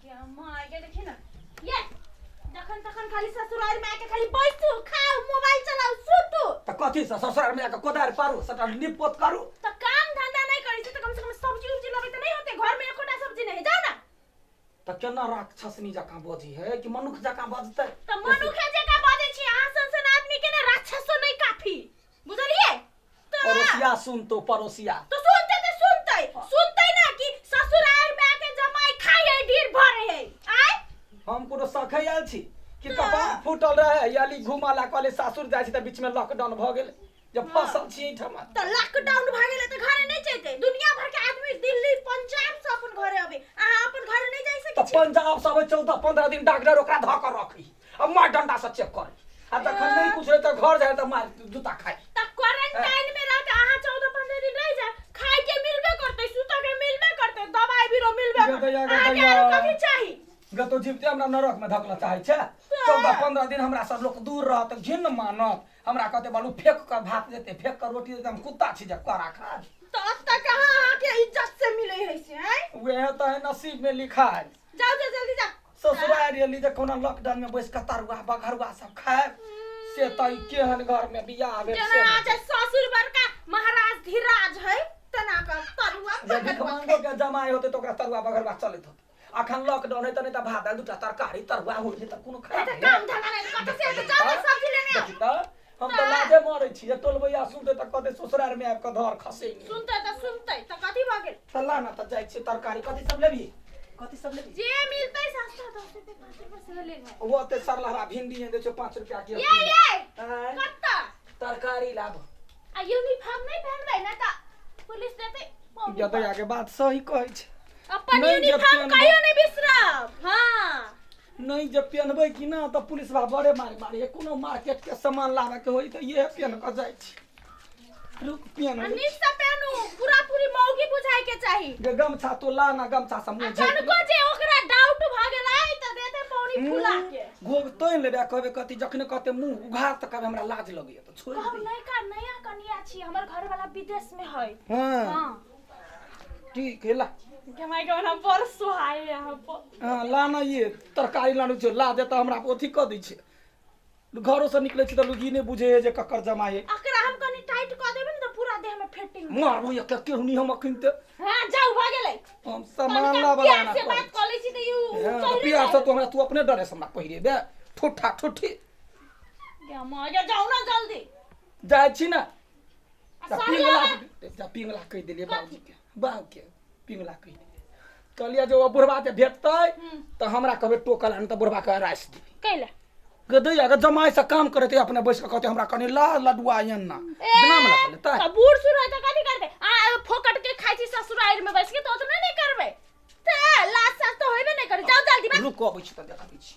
गे माय गे, देखी ना ये जखन तखन खाली ससुराल में आके खाली बैसू, खाओ, मोबाइल चलाओ, सुतू। त कथी से ससुराल में आके कोदारि पारू, सबटा नीप पोत करू? त काम धंधा नहीं करी छी त कम से कम सब्जी उब्जी लबै त नहीं होते? घर में एकोटा सब्जी नहीं, जाओ ना। त केना राक्षसनी जकाँ बजी है कि मनुख जकाँ बजतै? त मनुखे जकाँ बजै छी, अहाँ सन सन आदमी के ने राक्षसो नहीं काफी, बुझलियै? त पड़ोसिया सुनतो, पड़ोसिया। तो सुनते त सुनते सुनते ना कि ससुराल में आके जमाई खाई है, ढीर भरे है। आय हम कोनो सखै आयल छी कि कपार फूटल रहे याली घुमा ला कहले सासुर जाइ छी त बीच में लॉकडाउन भ गेल, जब फसल छी एहिठाम। त लॉकडाउन भ गेलै त घरे नहीं जैते? दुनिया भर के आदमी दिल्ली पंजाब से अपन घरे अबे, अहाँ अपन घरे नहीं जाय सकै त छी? पंजाब से अबै 14-15 दिन डॉक्टर ओकरा धऽ कऽ रखी आ मार डंडा से चेक करी, आ तखन नहीं कुछ रहे त घर जाय त मार जूता खाई। त क्वारंटाइन में रह के अहाँ 14-15 दिन रह जाय, खाय के मिलबे करते, सुत के मिलबे करते, दवाई बीरो मिलबे करते, गदैया, अहाँ के गदैया। आरो कथी चाही? गतो जीवते हमरा नरक में धकला चाहे छै। 14-15 दिन हमरा सब लोक दूर रहत, घिन मानत हमरा, कहते बालू फेंक के भात देते, फेंक के रोटी देते, हम कुत्ता छी जे करा खा। त अत्ता कहाँ अहाँ के इज्जत से मिले है से? आय वएह त है नसीब में लिखा है। जाओ जाओ जल्दी जाओ। ससुराल एली जे कोना लॉकडाउन में बैस के तरुआ बघरुआ सब खाए से त ई केहन घर में बियाह भेल जेना से आज ससुर बड़का महाराज धीराज है तना कर तरुआ जे भिखमंगो के जमाई होते त ओकरा तरुआ बघरुआ चलैत होते। अखन लॉकडाउन है त नहीं त भात दालि दूटा तरकारी तरुआ होइ छै त कोनो खराब त काम धंधा नहीं कत से त जाओ सब्जी लेने आओ। देखी त हम त लाजे मरै छी, जे टोलबैया सुनते त कहते ससुराल में आबि के धर खसे। सुनते त सुनते त कथी भ गेल? त ला ना त जाइ छी, तरकारी कथी सब लेबही? कथी सब लेबही? जे मिलतै सस्ता 10 रुपए 5 रुपए से ले ले। वो ते सरलहरा भिंडी दे छौ 5 रुपया के। ये ये आँय? कत्ता तरकारी लाब। आ यूनिफॉर्म नहीं पहनबै ना त पुलिस देतै। गदैया के बात सही कहै छै। अपन नहीं जब यूनिफॉर्म पहनबै। कहियो नहीं बिसरब। हाँ नहीं जब पहनबै कि ना त पुलिस बा बड़े मारे मारे, कोनो मार्केट के सामान लाबे के होई त इहे पहन के जाइ छी। रुक पहन आ नीक से पहनू, पूरा पूरी मौगी बुझाय के चाही। गे गमछा तो ला ना, गमछा से मुंह आ झाँपि कनको जे ओकरा डाउट भ गेलै त देतै पौनी फुला के। घोघ तोनि लेबै आ कहबै कथी, जखने कहते मुंह उघार त कहबै हमरा लाज लगैया त छोड़ि कहब दे। नयका नया कनिया छी, हमर घर वाला विदेश में है। हाँ हाँ ठीक है ला। के माय के हमरा बड़ सोहाय है यहाँ पर। हाँ ला ना ये तरकारी लानु छै, ला देता हमरा अथी कऽ दै छै। घरो से निकलै छी त लोग ई नहि बुझै है जे ककर जमाई है। अकरा हम कनी टाइट क देबै ने त पूरा देह में फिटिंग। मारबो एक केहुनी हम अखन त। हां जाऊ भ गेलै। हम सामान ला तनिका वाला प्यार ना से बात क लै छी त you हाँ, चलि प्यार से तू हमरा तू अपने डरे से हमरा पहिरेबे ठुठा ठुठी। गे माय गे जाऊ ना जल्दी। जाइ छी ना आ त सरला पिंगला जा, पिंगला कहि देलियै बाबूजी के, बाबू के पिंगला कहि देलियै। कहलियै जे ओ बुढ़बा जे भेटतै त हमरा कहबै टोकल आन त बुढ़बा के रासि देबै। कैला? गदैया के जमाई से काम करैत अपने बैस के कहते हमरा कनि ला लडुआ एन ना नाम लऽ लेतै। त बूढ़ सूढ़ है त कथी करतै? आ फोकट के खाइ छी ससुराल में बैस के त ओतना नहीं करबै त लाज साज त होइबे नहीं करै। जाऊ जल्दी बस। रुक अबै छी त देखबै छी,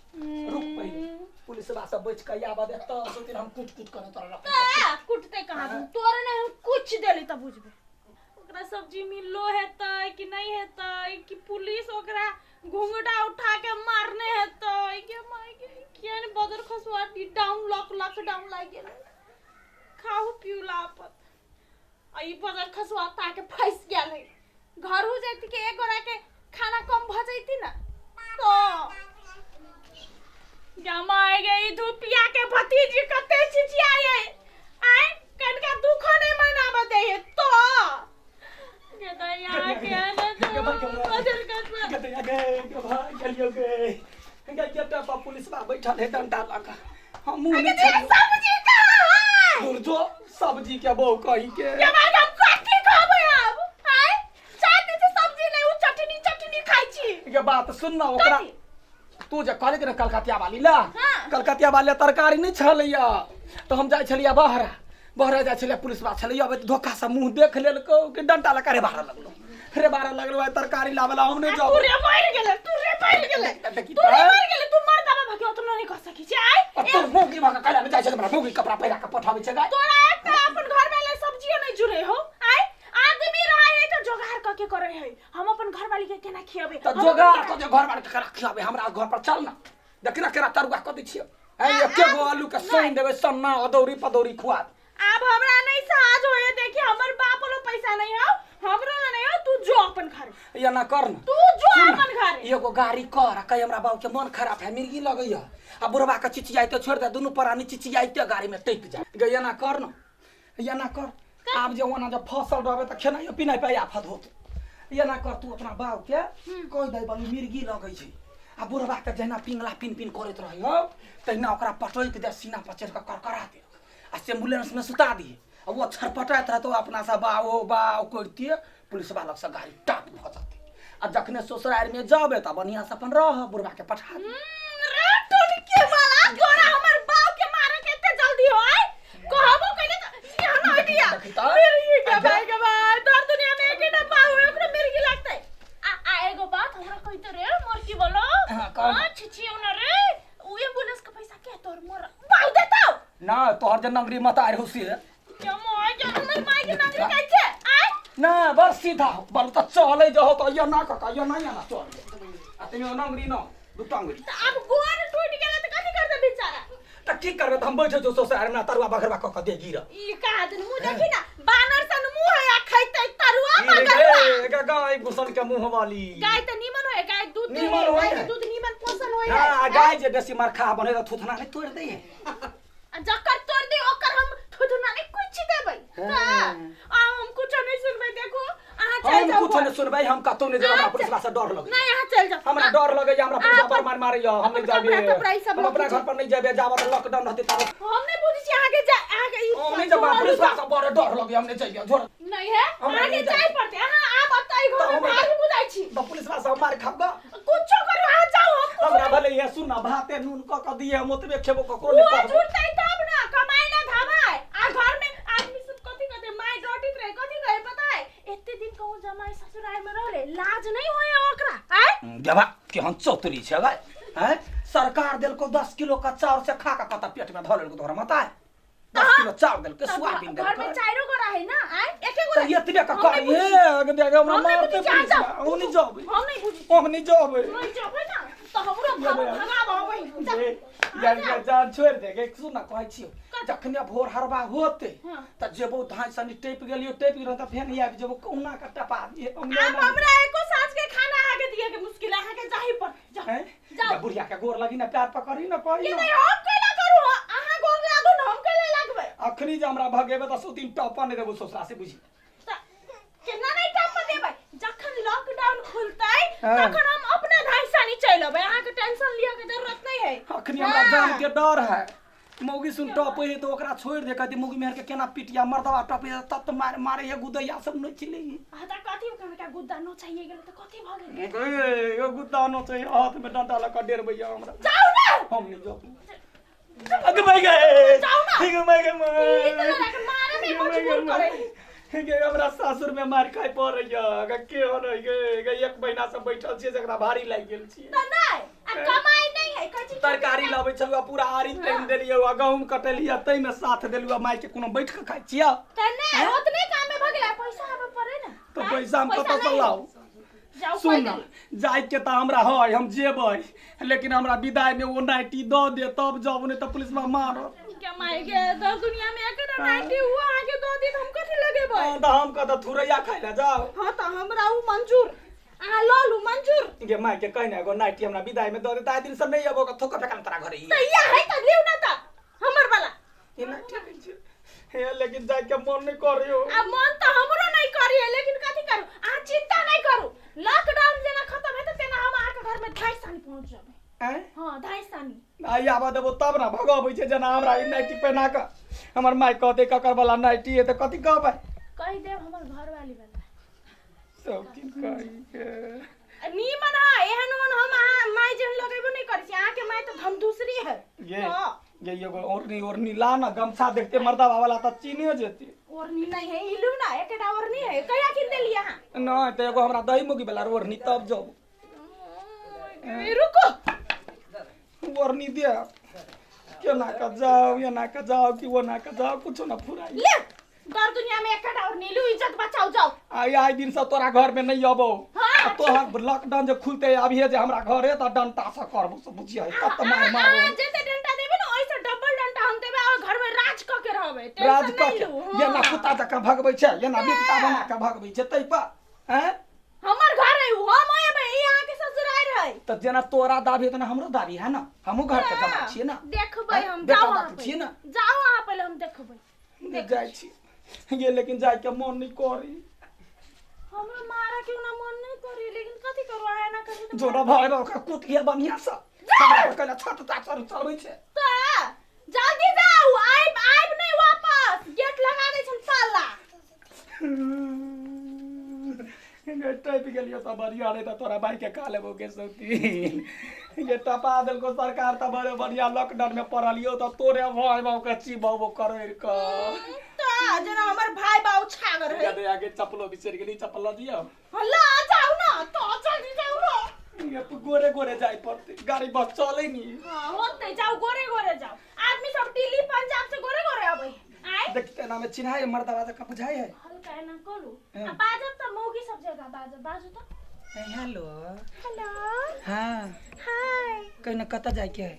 रुक पहिले पुलिसवा सब बचि के आबऽ दे त सोचिन हम कूट कूट करऽ तोरा रखबै। त कुटते कहाँ दू तोरे ने हम कुछ देली त बुझबे ओकरा सब्जी मिललो हेतै कि नहीं हेतै, कि पुलिस ओकरा घुंघटा उठा के मारने हेतै। के माय के किया ने बदर खसुआ डी डाउन लॉक लॉकडाउन लागि गेलै, खाहू पीऊ ला आपत। आ ई बदर खसुआ ताके फंसि गेल है। घरो जैती के एक गोरा के खाना कम भ जैती ना तो जमाय गई धुपिया के भतीजी कते चिचियाए आय कनका दुखो नहीं मनाब दे है तो गदैया के ने तो बदर खसुआ। गदैया गे गे भाई गेलियो गे गे गेटा पर पुलिसवा बैठल है डंडा लगा, हम मुंह अगे नहि जे छोड़ियौ। सब्जी कहाँ है? दूर जो सब्जी के बहु कही के। के भाई हम कथी खाबै अब? आय चाहते छी सब्जी नहीं, उ चटनी चटनी खाइ छी। ये बात सुन ना ओकरा कथी? तू जे कहले ने कलकतिया वाली ला, हाँ। कलकतिया वाली तरकारी नहीं छलैया त हम जाइ छलिया बहरा, बहरा जाइ छलिया पुलिसवा छलैया अबै धोखा से मुंह देख लेलको कि डंडा लगा रे बाहर लगलो, रे बाहर लगलो आइ तरकारी लाबला हम नहीं आ जाब। तू रे मर गेलै, तू रे मर गेलै, देखी तू रे त। मर गेलै, तू मर दबा भागे ओतना नहीं कह सकै छी। आय आ तोर मौगी माँ के कैला में जाइ छै त हमरा मौगी कपड़ा पहिरा के पठाबै छै गाय। तोरा एकटा अपन घर में ले सब्जियो नहीं जुड़े हो। आय आदमी रहे है त जोगार क के करे है, हम अपन घर वाली के केना खियाबे? त जोगार क जे घर वाली के केना खियाबे? हमरा घर पर चल ना, देख ना केना तरुआ क दै छियै। आइ एके गो आलू के सैन देबै, सन्ना अदौरी पदौरी खुआ दे। आब हमरा नहीं साज होए, देखी हमर बाप लो पैसा नहीं हो, हमरो ना नहीं हो तू जो अपन घरे या ना कर न तू जो सुन अपन घरे एगो गाड़ी कर आ कही हमरा बाबू के मन खराब है मिर्गी लगैया आ बुढ़वा के चिचियाइते छोड़ दे दुनू प्राणी चिचियाइते गाड़ी में टपि जाए गे एना कर न एना कर आब जे ओना जे फसल रहबे तऽ खेनाइयो पिनाइ पे आफत होत एना कर तू अपना बाबू के कहि दे बलू मिर्गी लगै छै आ बुढ़वा के जहिना पिंगला पिन पिन करैत रहै हो तहिना ओकरा पटकि दे सीना पर चढ़ि कऽ करकरा दे आ से एम्बुलेंस में सुता दिए आ वो छरपटाइत रहतो अपना से बाओ बाओ करितिए पुलिसवा लग से गाड़ी टाप भऽ जेतै आ जखने ससुरारि में जबे तऽ बढ़िआँ से अपन रह बुढ़वा के पठा दे रे टोनके वाला तोरा हमर बाप के मारे के एते जल्दी हो आय कहबो कइले त यहाँ ना हटिया देखी तऽ। मिर्गी के भाई के भाई तोर दुनिया में एके डब्बा हुए ओकरा मिर्गी लागतै आ आ एगो बात हमरा कहिते रे मोर की बोलो हाँ, कह। हां छिछि ना रे उ एम्बुलेंस के पैसा के तोर मोर बाऊ देतौ ना तोहर जे नगरी मतार हो से के मोय के हमर माई के नगरी कहै छै आय ना बड़ सीधा हो बल तऽ चलै जहो तऽ ये ना कका ये ना ये ना चल आ तमे नगरी न दू टंगरी त आब गोर टूट गेलै त कथी करतै बेचारा तऽ की करबै तऽ हम बैठे छौ ससुरारि में तरुआ बघरवा कऽ कऽ दे गिर ई कहा दिन मुंह देखी ना बानर सन मुंह है आ खैतै तरुआ बगरुआ गाय घुसन के मुंह वाली गाय त नीमन होय गाय दूध दे नीमन होय गाय के है। दूध नीमन पोषण होय हाँ है गाय जे बेसी मरखा बने तऽ थुथना नहि तोड़ि दै है आ जकर तोड़ दे ओकर हम थुथुना नहीं कुछ देबै हाँ। आ हम कुछ नहीं सुनबै देखो अहाँ चल हम जाओ कुछ नहीं सुनबै हम कतौ नहीं जेबै हमरा अच्छा। पुलिसवा से डर लगै नहीं अहाँ चल जाओ हमरा डर लगै हमरा पुलिसवा अपन- पर मार मारैया हम नहीं अपन कपड़ा जाबे तपड़ा ई सब हम अपना लऽ के घर पर नहीं जाबे जाबे तऽ लॉकडाउन रहतै तब हम नहीं बुझै छी अहाँ के जा अहाँ के ई हम नहीं जाबे पुलिसवा से बड़ डर लगै हम नहीं जाइए झोर नहीं है हमरा अहाँ के नहीं जाय जाय। पड़तै अहाँ आब अतै घर तऽ में हमरा- भारी बुझाइ छी तऽ पुलिसवा से हम मार खाबा कुछो करू अहाँ जाओ हम कुछो हमरा भले ये सुन ना भाते नून कऽ कऽ दिए हम ओतबे खेबो ककरो नहीं वो कहबो जुटतै तब ना कमाई ला धमाय आ घर में आदमी सब कथी कहते माय डटित रहे कथी कहे पता है एते दिन कहूँ जमाई ससुराल में रहले लाज नहीं होए ओकरा आय गेबा केहन चौतरी छै गै हैं सरकार देलको 10 किलो का चाउर से खा के कत पेट में धऽ लेलको तोहरा मत आय 10 तऽ- किलो चाउर देलकै तऽ सोयाबीन घर में देलकै चाइरो गोरा है ना आय एके गोरा तऽ एतबे का हम नहीं करी हे अगे देख हमरा हम नहीं मारते बुझै छी, अहाँ पुलिस जाओ। हम नहीं जाबे हम नहीं बुझी हम नहीं जाबे नहीं जाबे ना तो हमरो भगाब अबै जा। यार यार जान छोड़ दे गे सुन ना कहै छियौ जखने भोर हरबा होते हाँ। तऽ जेबो धान सनी टपि गेलियो टपि गेलियो तऽ फेन आबि जेबो कहुना के टपा दिए हम आब हमरा एको साँझ के खाना अहाँ के दिए के मुश्किल है अहाँ के जाही पर जाओ हैं जाओ बुढ़िया के गोर लगी ना प्यार पकड़ी ना कही के ना नहीं हम कैला करू अहाँ गोर लागू ना हम कैला लागबै अखनी जे हमरा भगेबे तऽ सौ दिन टपा नहि देबो ससुरा से बुझी त केना नहीं टप देबै जखन लॉकडाउन खुलतै हाँ। तखन हम अपने धाई सानी चलि अबै अहाँ के टेंशन लिअ के जरूरत नहीं है अखनी हमरा जान के डर है मौगी सुन टपे है तो ओकरा छोड़ दे कहती मौगी मेहर के केना पिटिया मर्दवा टपे है तब तो मारे मारे है गुदैया सब नहीं छिले अहाँ त कथी कनका गुद्दा नोचाइए गेल त कथी भऽ गेल ए एगो गुद्दा नो चाहिए हाथ में डंडा लगा डेरबैया हमरा जाउ ना हम नहीं जाऊ अग मैं गए जाऊ ना। अग मैं गए ई तऽ लड़का मारे में मजबूर करे गे हमरा सासुर में मार खाय पड़ैया गे के होनै गे गे एक महीना से बैठल छियै जकरा भारी लागि गेल छियै त नहीं आ कमाई नहीं है कथी तरकारी लाबै छलहुँ पूरा आरी तानि देलियै आ गहूँम कटेलियै ताहिमे साथ देलहुँ माय के कोनो बैठ कऽ खाइ छियै त नहीं ओतने काम में भऽ गेलै पैसा आबे पड़े ना तऽ पैसा हम कतऽसँ लाउ जाउ सुन ना जाइके तऽ हमरा है हम जेबै लेकिन हमरा विदाई में ओ नाइटी दऽ दे तब जाब नहि तऽ पुलिसमे मारत के माय के दस दुनिया में एक ना नाइटी हुआ आगे दो दिन हम कथी लगेबै हाँ, तऽ हम कतऽ थुरैया खाइ लए जाउ हाँ तऽ हमरा उ मंजूर अहाँ लऽ लू मंजूर गे माय के कहने एगो नाइटी हमरा विदाई में दऽ दे तऽ आइ दिन से नहि अबो थोक फेकल तोरा घरे तऽ इएह है तऽ लिउ ना तऽ हमर वाला ई नाइटी नहि छै हे लेकिन जाइके मन नहि करैयो आ मन तऽ हमरो नहीं करिए लेकिन कथी करू अहाँ चिंता नहीं करू लॉकडाउन जेना खत्म हेतै तेना हम अहाँके घर में ढाई सानी पहुँच जेबै आँय हाँ ढाई सानी आइ आबऽ देबो तब ने भगबै छै जेना हमरा ई नाइटी पहिना कऽ हमर माय कहतै ककर वाला नाइटी है तऽ कथी कहबै कहि देब हमर घरवाली वाला सब दिन कही के नीमन है एहन ओहन हम अहाँ माय जेहन लगेबो नहीं करै छी अहाँके माय तऽ धम दूसरी है ये हाँ। ये एगो ओढ़नी ओढ़नी ला ना गमछा देखते मर्दा वाला तऽ चिन्हे जेते ओढ़नी नहीं है ई लू ना एकटा ओढ़नी है कहिया किन देली अहाँ नहि तऽ एगो हमरा दही मुगी वाला ओढ़नी तब जाउ ए, रुको ओढ़नी दे केना कऽ जाउ एना कऽ जाउ कि ओना कऽ जाउ कुछो ना फुराइ ले दर दुनिया में एकटा ओढ़नी लू इज्जत बचाओ जाओ आइ आइ दिन से तोरा घर में नहीं अबो हाँ, आ तोहर लॉकडाउन जे खुलते अभिये जे हमरा घरे तऽ डंटा से करबो से बुझियै तब तऽ मार अहाँ मारबो जते डंडा देबै ना ओइसे डबल डंडा हम देबै और घर में राज क के रहबै रहबै, राज टेंशन कऽ नहीं लू। के एना कुत्ता जकाँ भगबै छै, एना बिपता बना के भगबै छै तै पर। हैं हमर घर है उ, हम एबै, ई अहाँ के ससुराल है। तऽ जेना तोरा दाबी तेना हमरो दाबी है ना, हमहूँ घर के जमा छियै ना। देखबै हैं? हम, बेटा जाउ बाप अहाँ छियै ना। पहिले, जाउ अहाँ पहिले, हम देखबै। जाइ छी ये, लेकिन जाय के मन नहीं करी। हमरो मारे के ओना मन नहीं करी, लेकिन कथी करू, अहाँ एना करू तऽ जोड़ा भाई ओकरा कुट लिया बढ़िया से, हमरा कहला छत ताचर चलबै छै। तऽ जल्दी जाउ, आइब आइब नहीं वापस, गेट लगा दै छन ताला। गे टपि गेलियो तऽ बढ़िया, नहीं तऽ तोरा भाई के खा लेबो के सौतीन। ये टपा देलको सरकार तऽ बड़े बढ़िया, लॉकडाउन में पड़लियो तऽ तोरे भाई बाबू के चिबाबो करैर क। तऽ जेना हमर भाई बाबू छागर है। गदे आगे चप्पलो बिसरि गेली, चप्पल लऽ दियौ। हल्ला जाउ ना, तऽ जल्दी जाउ ना। ये तो गोरे गोरे जाय पड़तै, गाड़ी बस चलै नी। हाँ होतै, जाउ गोरे गोरे जाउ, आदमी सब दिल्ली पंजाब से गोरे गोरे आबै आय। देखते ना में चिन्हाय मर्दवा जकाँ बुझाइ है। हल्का एना करू हाँ। आ बाजब तऽ मौगी सब जगह बाजब, बाजू तऽ। हेलो। हेलो। हाँ। हाय। कहीं ना कतऽ जाय के है?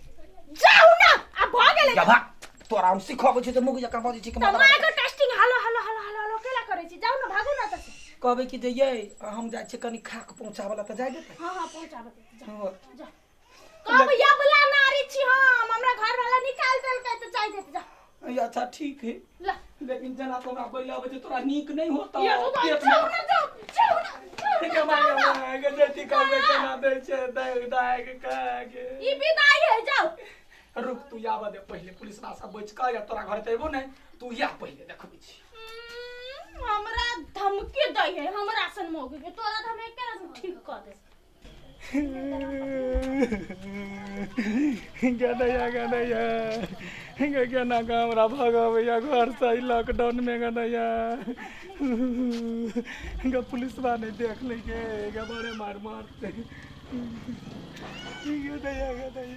जाउ ना, आ भऽ गेलै। जा भाग, तोरा हम सिखबै छी तऽ मुग जकाँ बजै छी कि तऽ मर्दवा mike testing hello hello hello hello hello केला करै छी? जाउ ना, भागू ना तऽ। कहबै कि जे यै हम जाइ छी कनि खाक पहुँचाबऽ ला तऽ जाइ देतै? हाँ हाँ पहुँचाबऽ देतै, जाउ। हाँ। जाउ, कहब यबला नारी छी हम, हमरा घर वाला निकाल देलकै, तऽ जाइ देतै, जा। ये अच्छा ठीक है। ला। लेकिन जेना तोरा बैला अबै छै तोरा नीक नहीं होता। ये तो पेट में जाउ ना, जाउ, जाउ ना, जाउ ना, के जाउ माय ना। माय के जेती कहबै केना दै छै दाग दाग के। ई विदाई है, जाउ। रुक तू आबऽ दे पहिले, पुलिस सब बचि कऽ या तोरा घर तऽ एबो नहि, तू या पहिले देखबै छी। हमरा धमकी दै है, हमरा सन मौगी के तोरा तऽ हम एके रकम ठीक कऽ दे। गदैया गदैया गे केना कऽ हमरा भगबैया घर से ई लॉकडाउन में गदैया गे, पुलिसवा नहीं देख लै के गे, बड़े मार मारते गदैया गदैया।